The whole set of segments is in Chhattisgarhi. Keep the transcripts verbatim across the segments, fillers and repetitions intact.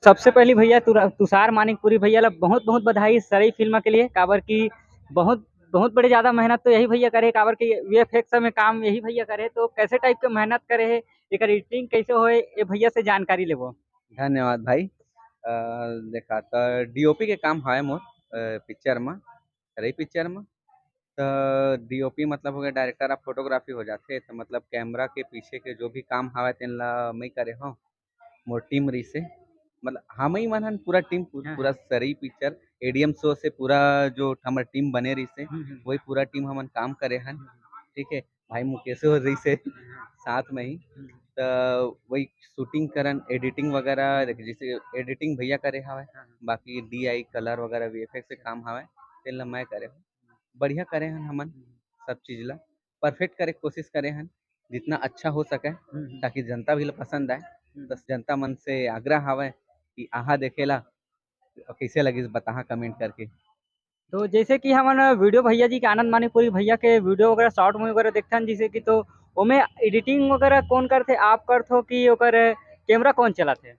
सबसे पहली भैया तुरा-, तुषार मानिकपुरी भैया ला बहुत बहुत बधाई सरई फिल्म के लिए, काबर कि बहुत बहुत बड़े ज्यादा मेहनत तो यही भैया करे, काबर कि वीएफएक्स में काम यही भैया करे। तो कैसे टाइप के मेहनत करे है, एकर एडिटिंग कैसे होए, ये भैया से जानकारी लेबो। धन्यवाद भाई। अ, देखा, त डीओपी के काम है मोर, अ, पिक्चर में, रही पिक्चर में। त डीओपी मतलब हो गया, डायरेक्टर ऑफ फोटोग्राफी हो जाथे। त मतलब कैमरा के पीछे के जो भी काम हवय, तेन ला मैं करे हूँ, मोर टीम रही से, मतलब हम ही मन हन पूरा टीम, पू-, हाँ, पूरा हाँ। सरई पिक्चर एडीएम शो से पूरा जो हमर टीम बने रही से, हम्म, हम्म। वही पूरा टीम हमन काम करे हन। हम्म। ठीक है, भाई मुकेश हो रही से हम्म। साथ में ही। हम्म। त वही शूटिंग करन, एडिटिंग वगैरह, देख, जैसे एडिटिंग भैया करे हवय, हाँ, हाँ। बाकी डीआई, कलर वगैरह, वीएफएक्स के काम हवय, तेन ला मैं करे हूँ। बढ़िया करे हन हमन हम्म। सब चीज ला, परफेक्ट करे के कोशिश करे हन, जितना अच्छा हो सके, हम्म, हम्म। ताकि जनता भी ला पसंद आए। हम्म। बस जनता मन से आग्रह हवय कि आहा देखे ला, अउ कैसे लगिस बताहा कमेंट करके। तो जैसे कि हमन वीडियो भैया जी के, आनंद मानिकपुरी भैया के वीडियो वगैरह, शॉर्ट मूवी वगैरह देखथन, जैसे कि तो ओमे एडिटिंग वगैरह कौन करथे, आप करथो कि ओकर कैमरा कौन चलाथे?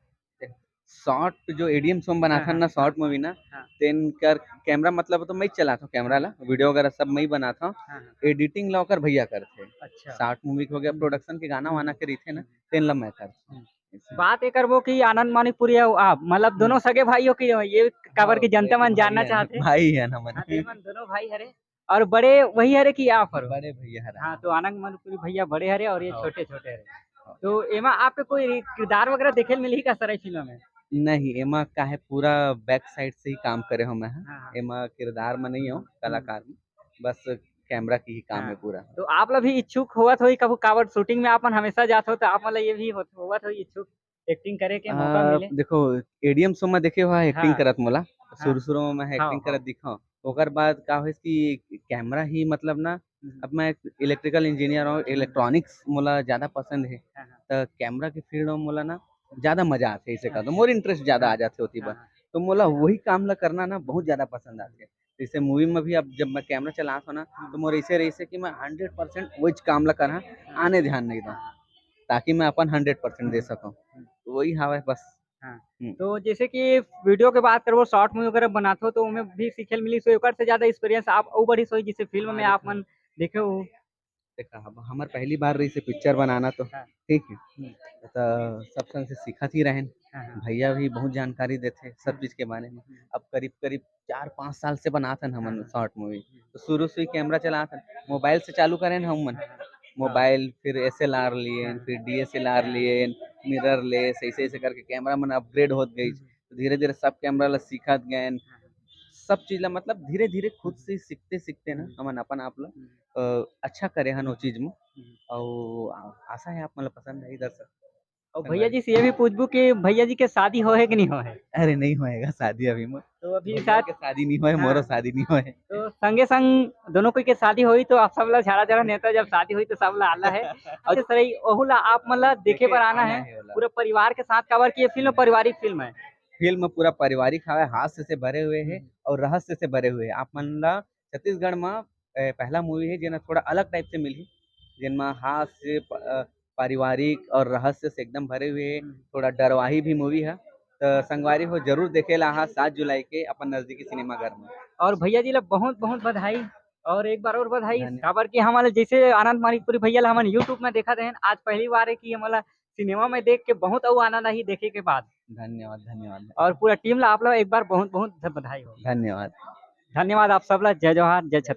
शॉर्ट जो एडीएम शो में हाँ, बनाथन हाँ, ना, शॉर्ट हाँ, मूवी ना, हाँ। तेन कर कैमरा मतलब तो मैं ही चलाथों कैमरा ला, वीडियो वगैरह सब मैं ही बनाथों। हाँ, हाँ। एडिटिंग ला ओकर भैया करथे। अच्छा। शॉर्ट मूवी के हो गया, हम्म। प्रोडक्शन के गाना वाना के रहिथे ना, हम्म। तेन ला मैं करथों। हम्म। ऐसे। बात ये करबो कि आनंद मानिकपुरी अउ आप, मतलब, दोनों हम्म। सगे भाई हो कि ये काबर हाँ, कि जनता ये तो मन भाई जानना है, चाहथे। भाई है ना मन। हाँ, तो ये मन दोनों भाई हरे। और बड़े वही हरे कि आप हरो? बड़े भैया हरे। हाँ, तो आनंद मानिकपुरी भैया बड़े हरे और ये हाँ। छोटे-छोटे हरे। हाँ। तो एमा आपके कोई किरदार वगैरह देखे ल मिलही का सरई फिल्म में? नहीं, एमा का है, पूरा बैक साइड से ही काम करे हो मैं ह। हाँ, हाँ। एमा किरदार में नहीं हो, हम्म। कलाकार में, बस कैमरा की ही काम हाँ। है पूरा। तो आप ला भी इच्छुक होवत होही कभू, काबर शूटिंग में आप मन हमेशा जात हो, तो आप मन ला ये भी होत, होवत होही इच्छुक एक्टिंग करे के मौका आ, मिले? देखो, एडीएम शो में देखे हुआ एक्टिंग हाँ। करत मोला, हाँ। शुरू-शुरू में मैं हाँ, एक्टिंग हाँ। करत दिखा। ओकर बाद का होइस कि कैमरा ही मतलब ना, हम्म। अब मैं इलेक्ट्रिकल इंजीनियर हूँ, हम्म। इलेक्ट्रॉनिक्स मोला ज़्यादा पसंद है। हाँ, हाँ। त कैमरा के फील्ड में मोला ना ज़्यादा मज़ा आथे, इसे हाँ। का तो मोर इंटरेस्ट ज़्यादा हाँ। आ जाथे ओती बर। हाँ, हाँ। तो मोला वही काम ला करना ना बहुत ज़्यादा पसंद आथे। जैसे मूवी में भी अब जब मैं कैमरा चलात हूँ ना, हम्म। तो मोर ऐसे रहिसे कि मैं हंड्रेड परसेंट वही काम ला करहा, हाँ। आने ध्यान नहीं दूँ, हाँ। ताकि मैं अपन हंड्रेड परसेंट दे हम्म। सकूँ। हम्म। तो वही हावय बस। हाँ। हम्म। तो जैसे कि वीडियो के बात करबो, शॉर्ट मूवी वगैरह बनात हो, तो ओमे भी सीखे ल मिलिस होही, ओकर से ज्यादा एक्सपीरियंस आप अउ बढ़िस होही, जैसे फिल्म में हाँ, आप देखो। मन देखे हो। देखा, अब हमर पहली बार रहिसे पिक्चर बनाना तो, हाँ। ठीक है? हम्म। त सब संग से सीखत ही रहेन। हाँ, हाँ। भैया भी बहुत जानकारी देथे सब हम्म। चीज के बारे में। हम्म। अब करीब-करीब चार पाँच साल से बनात हन हमन हाँ, हाँ। Short movie. हम्म। तो शुरू से ही कैमरा चलात हन, मोबाइल से चालू करेन हमन। हाँ, हाँ। मोबाइल, फिर एसएलआर लिएन, हाँ। फिर डीएसएलआर हाँ। लिएन, मिररलेस, ऐसे-ऐसे करके कैमरा मन अपग्रेड होत गइस। हम्म। तो धीरे-धीरे सब कैमरा ला सीखत गएन। हाँ, हाँ। सब चीज ला मतलब धीरे-धीरे खुद हम्म। से सीखते-सीखते ना हम्म। हमन अपन आप ला, हम्म। अ, अच्छा करे हन ओ चीज में। हम्म। अउ आ-, आशा है आप मन ला पसंद आही दर्शक। अउ धन्यवाद। भैया जी से ये भी पूछबो कि भैया जी के शादी होहे कि नहीं होहे? अरे नहीं होएगा शादी अभी मोर। तो अभी भैया साथ के शादी नहीं होए, हाँ। मोरो शादी नहीं होए। तो संगे संग दोनों कोई के शादी होही तो आप सब ला झाड़ा झाड़ा नेता जब शादी होही तो सब ला आना है। अउ सर ओहू ला आप मन ला देखे देखे बर आना आना है। है ओला। पूरा परिवार के साथ, काबर कि ये फिल्म हम्म। पारिवारिक फिल्म है। फिल्म पूरा पारिवारिक हवय, हास्य से भरे हुए हे हम्म। अउ रहस्य से भरे हुए हे। आप मन ला छत्तीसगढ़ म, ए, पहला मूवी हे जेन ह थोड़ा अलग टाइप से मिलही, जेन म हास्य, प-, अ, पारिवारिक अउ रहस्य से एकदम भरे हुए हे। हम्म। थोड़ा डरवाही भी मूवी हे। त संगवारी हो जरूर देखे ला आहा सात जुलाई के अपन नजदीकी सिनेमा घर में। अउ भैया जी ला बहुत बहुत बधाई अउ एक बार अउ बधाई। धन्यवाद। काबर कि हमन ला जैसे आनंद मानिकपुरी भैया ला हमन YouTube में देखत रहेन, आज पहली बार हे कि हमन ला सिनेमा में देख के बहुत अउ आनंद आही देखे के बाद। धन्यवाद, धन्यवाद। अउ पूरा टीम ला आप ला एक बार बहुत बहुत ध-, बधाई हो। धन्यवाद। धन्यवाद आप सब ला। जय जोहार, जय छत्तीसगढ़।